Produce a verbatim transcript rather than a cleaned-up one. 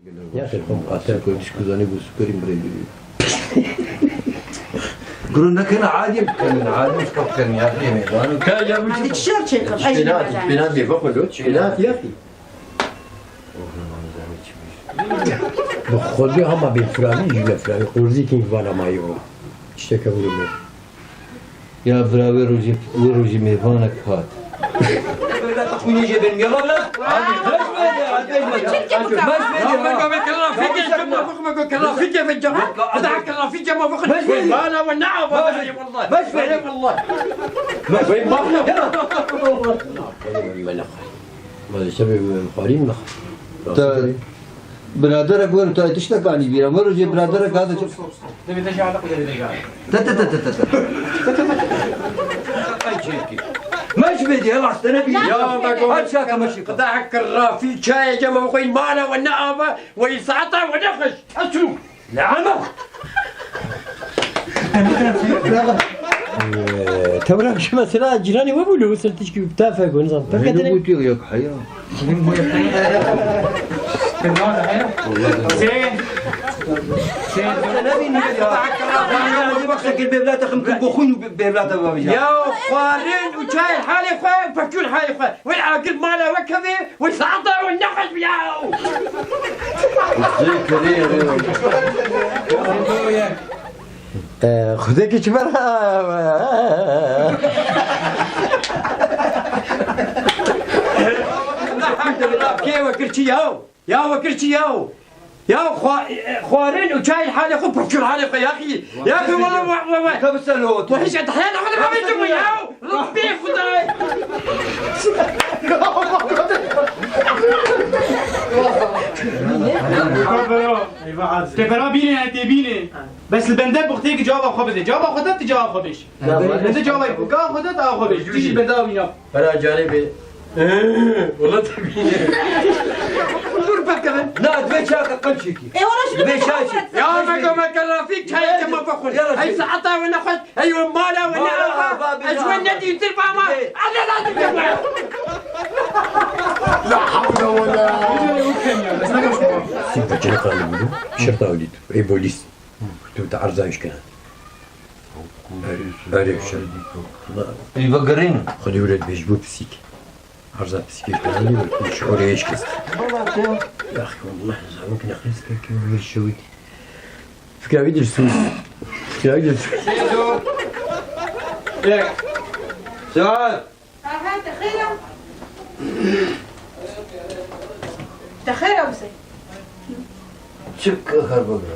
Ya xêr, xwe miqate. Kurdiş kuzanê bu süperim buraya geliyor. Guru ne kana adim kana adim kapkan ya, yemeği var. Ka ya bu Hadi çiçek çekin. Şpinat, şpinat diye bak öyle, şpinat ya. Bu xwedî hema bê firavî, ji me firavî, qurzîkî vana mayî o. Tişteke vurû me. Ya bira, wê rojê, wê rojê mêvanek hat. Wela tu xwînê jê benim, yala wela. Hadi, beş verdi, hadi, beş verdi. Beş verdi. Ya, me gove kela fikir, me gove kela fikir, me gove kela fikir. Beş verdi. Bana ve ne yapalım, vallahi. Beş verdi. Vallahi. Beş verdi. Vallahi. Valla işte bir, bir xwarî mi? Te biraderek wer, te tiştek anî bîra. Wer jê biraderek hate çi? Te, te, te, te, te, te. Meş bedi, helas, te ne bî? Ya, me got. Aç ya, meşik. Qedehek rafî çayê cem xwîn mala we ne ava, we saeta we ne xweş. Açû. Lama. Ee, tewra şu mesela cîranê we bû, li Wisel tişkî bi tafek û nizam pek Heylo etine. Gotiye yok, heya. Hüseyin. Hüseyin. Bak, şekil bevlata xim kim boxun bevlata babi ya. Ya xwarin û çay halê xwe, pekûr halê xwe. Wê agir mala we kevê, wê saeta we nexweş bi ya. Zê kerê re. Ee, xwedekî çi ber ha? Kê we kir çi ya? Ya we kir çi ya? Ya xwa-, xwarin û çay halê xwe, pekûr halê xwe, yaxî. Yaxî, wala, wa, wa, wa. Kabisa lo. Wa hiç ethiya da wala, wa, ya. Rabbi Xwedayê. Te pera bîne, te bîne. Bes li bende bixtê ki cevaba xwe bide. Cevaba xwe de, tu cevaba xwe bêj. Bende cevaba xwe, ka xwe de, ta xwe bêj. Tu jî benda wîna. Pera carê bê. Ee, wala te bîne. Dur bakalım. Na, dve çaka qemçekî. E, ona şimdi dve çay çek. Ya, me go, me ke Rafîk çayê ke ma bixwin. Ya, hey, saeta we nexweş. Hey, we mala we ne ava. Ez we ne dîtir bama. Allah razı olsun. La havle ve la. Sî peçine kaldı bunu. Şırta öldü. Ey polis. Tu te erza iş kena. Erê şer. Ey vegerîn. Xwedî were dibêj bû pisîk. Erza pisîkê kena, were şorê iş kist. Baba te. Ya, wallah, zavok ne qîz pek bir şewik. Fikra wî dilsûz. Fikra wî dilsûz. Seydo. Yek. Sual. Aha, te xêr e? Te xêr e, Huseyîn? Çık, her baba.